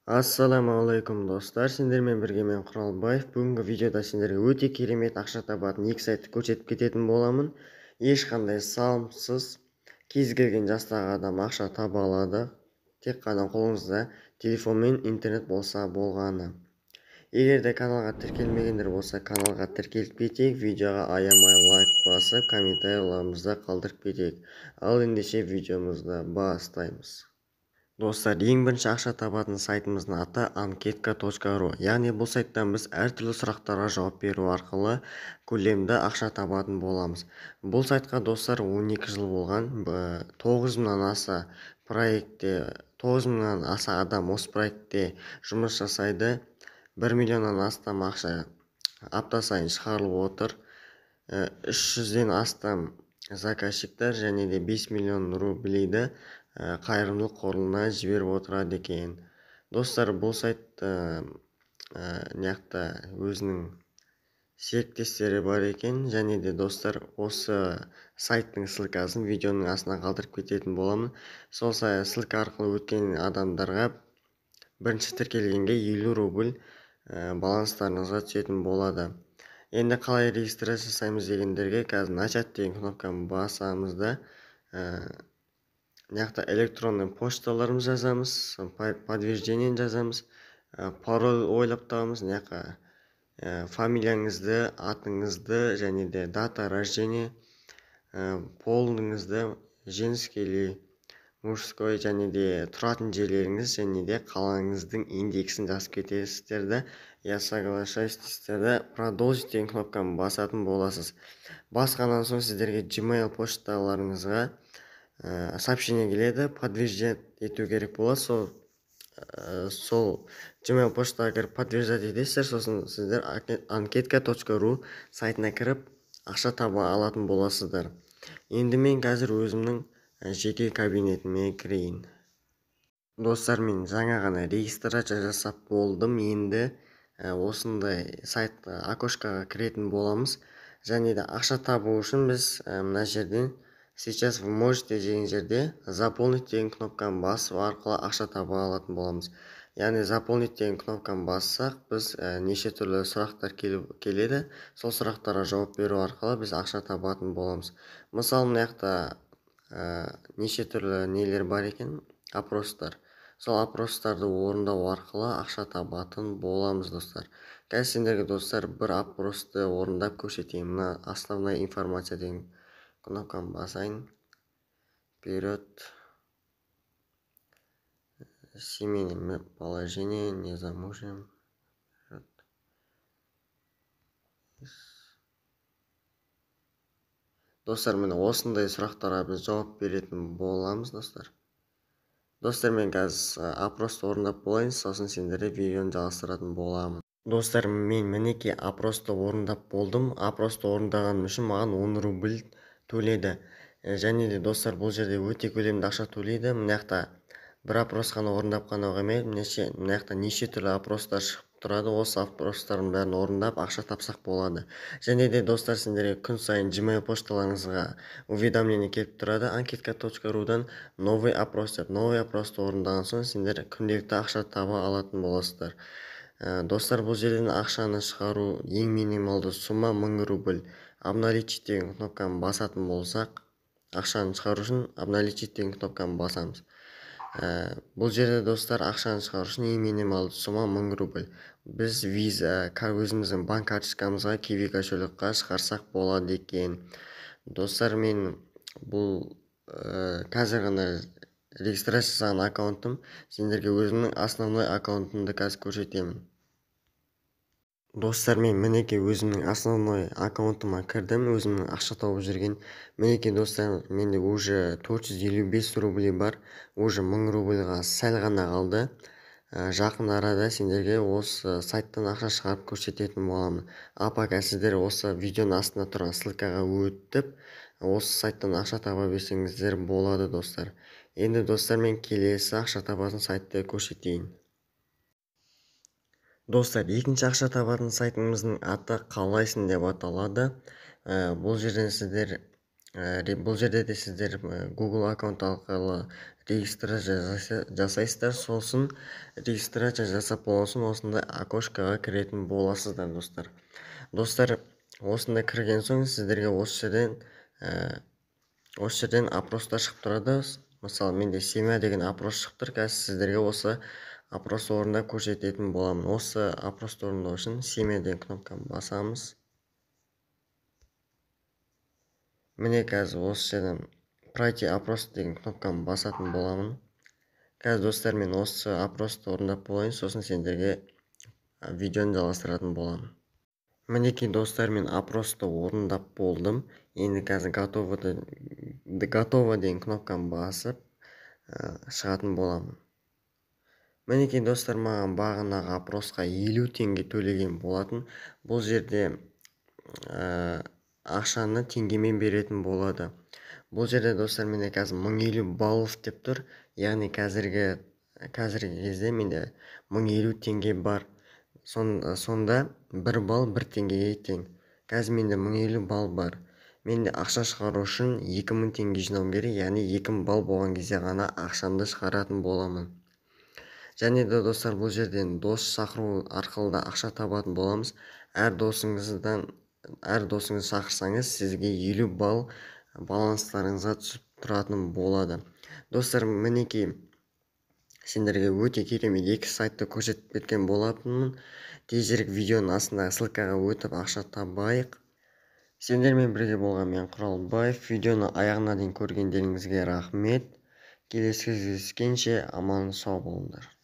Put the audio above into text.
Ассалаумағалейкум, достар! Сендермен бірге мен, Құралбаев. Бүгінгі видеода сендерге өте керемет ақша табатын екі сайтты көрсетіп кететін боламын. Ешқандай салымсыз кез келген жастағы адам ақша таба алады. Тек қана қолыңызда телефон мен интернет болса болғаны. Егер де каналға тіркелмегендер болса, каналға тіркеліп кетейік, видеоға аямай лайк басып, комментарийларымызды қалдырып кетейік. Ал ендеше видеомызды бастаймыз. Достар, ең бірінші ақша табатын сайтымыздың аты анкетка.ру. Яғни бұл сайттан біз әртүрлі сұрақтарға жауап беру арқылы көлемді ақша табатын боламыз. Бұл сайтқа, достар, 12 жыл болған, 9 мыңнан аса проектте, 9 мыңнан аса адам осы проектте жұмыс жасайды. 1 миллионнан астам ақша апта сайын шығарылып отыр. 300-ден астам заказчиктер және де 5 миллион рублейді қайырымдылық қорына жіберіп отырады екен. Достар, бұл сайт мына өзінің серіктестері бар екен. Және де, достар, осы сайттың ссылкасын видеоның астына қалдырып кететін боламын. Сол ссылка арқылы өткен адамдарға, бірінші тіркелгенге 50 рубль баланстарыңызға түсетін болады. Енді қалай регистрация жасаймыз дегендерге, қазір «Начать» деген кнопканы басамыз да, мына жақта электронный почталарымызды жазамыз, подтверждение жазамыз, пароль ойлап табамыз. Мына жаққа фамилияңызды, атыңызды және де дата рождения, полыңызды, женский или мужской, және де тұратын жерлеріңіз және де қалаңыздың индексін жазып кетесіздер да, «Я соглашаюсь» дейсіздер да, «Продолжить» деген кнопканы басатын боласыз. Басқаннан соң сіздерге Gmail почталарыңызға сообщение келеді, подтверждать ету керек болады. Сол Gmail почтаға кіріп, подтверждать етесіздер. Сосын сіздер анкетка.ру сайтына кіріп, ақша таба алатын боласыздар. Енді мен қазір өзімнің жеке кабинетіме кірейін. Достар, мен жаңа ғана регистрация жасап болдым. Енді осындай сайт окошкаға кіретін боламыз. Және де ақша табу үшін біз мына жерден «Сейчас вы можете» деген жерде «Заполнить» деген кнопканы басу арқылы ақша таба алатын боламыз. Яғни «Заполнить» деген кнопканы бассақ, біз неше түрлі сұрақтар келеді. Сол сұрақтарға жауап беру арқылы біз ақша табатын боламыз. Мысалы, мына жақта неше түрлі нелер бар екен, опростар. Сол опростарды орындау арқылы ақша табатын боламыз. Достар, қазір сендерге, достар, бір опросты орындап көрсетейін. Мына «Основная информация» деген кнопканы басайын. Вперед. Семейное положение: не замужем. Вперед. Достар, міне, осындай сұрақтарға біз жауап беретін боламыз. Достар, мен қазір опросты орындап болайын, сосын сендерге видеоны жалғастыратын боламын. Достар, мен, мінекей, опросты орындап болдым. Опросты орындағаным үшін маған 10 рубль төледі. Және де, достар, бұл жерде өте көлемді ақша төлейді. Мына жақта бір опрос қана орындап қана қоймай, мына жақта неше түрлі опростар шығып тұрады. Осы опростардың бәрін орындап, ақша тапсақ болады. Және де, достар, сендерге күн сайын Gmail пошталарыңызға уведомление келіп тұрады анкетка.рудан «Новый опрос» деп. Новый опросты орындаған соң, сендер күнделікті ақша таба алатын боласыздар. Достар, бұл жерден ақшаны шығару ең минималды сумма 1000 рубль. «Обналичить» деген кнопканы басатын болсақ, ақшаны шығару үшін «Обналичить» деген кнопканы басамыз. Бұл жерде, достар, ақшаны шығару үшін ең минималды сумма 1000 рубль. Біз Виза, өзіміздің банк карточкамызға, Киви кошелекқа шығарсақ болады екен. Достар, мен бұл қазір ғана регистрация жасаған аккаунтым. Сендерге өзімнің основной аккаунтымды қазір көрсетемін. Достар, мен, мінекей, өзімнің основной аккаунтыма кірдім, өзімнің ақша тауып жүрген. Мінекей, достар, менде уже 455 рублей бар, уже 1000 рубльға сәл ғана қалды. Жақын арада сендерге осы сайттан ақша шығарып көрсететін боламын. А пока сіздер осы видеоның астында тұрған ссылкаға өтіп, осы сайттан ақша таба берсеңіздер болады. Достар, енді, достар, мен келесі ақша табатын сайтты көрсетейін. Достар, екінші ақша табатын сайтымыздың аты «Қалайсың» деп аталады. Бұл жерден сіздер бұл жерде де сіздер Google аккаунт арқылы Регистрация жасайсыздар, сосын регистрация жасап болған соң осындай окошкаға кіретін боласыздар, достар. Достар, осында кірген соң сіздерге осы жерден опростар шығып тұрады. Мысалы, менде «Семья» деген опрос шығып тұр. Қазір сіздерге осы опрос орындап көрсететін боламын. Осы опросты орындау үшін «Семья» деген кнопканы басамыз. Міне, қазір осы жерден «Пройти опрос» деген кнопканы басатын боламын. Қазір, достар, мен осы опросты орындап болайын, сосын сендерге видеоны жалғастыратын боламын. Мінекей, достар, мен опросты орындап болдым. Енді қазір «Готово» деген кнопканы басып шығатын боламын. Мінекей, достар, маған бағанағы опросқа 50 теңге төлеген болатын. Бұл жерде ақшаны теңгемен беретін болады. Бұл жерде, достар, менде қазір 1050 баллов деп тұр, яғни қазіргі кезде менде 1050 теңге бар. Сонда 1 балл 1 теңгеге тең. Қазір менде 1050 балл бар. Менде ақша шығару үшін 2000 теңге жинауым керек, яғни 2000 балл болған кезде ғана ақшамды шығаратын боламын. Және де, достар, бұл жерден дос шақыру арқылы да ақша табатын боламыз. Әр досыңызды шақырсаңыз, сізге 50 балл баланстарыңызға түсіп тұратын болады. Достар, мінекей, сендерге өте керемет екі сайтты көрсетіп кеткен болатынмын. Тезірек видеоның астындағы ссылкаға өтіп, ақша табайық. Сендермен бірге болған мен, Құралбаев. Видеоны аяғына дейін көргендеріңізге рахмет. Келесі кездескенше аман сау болыңдар.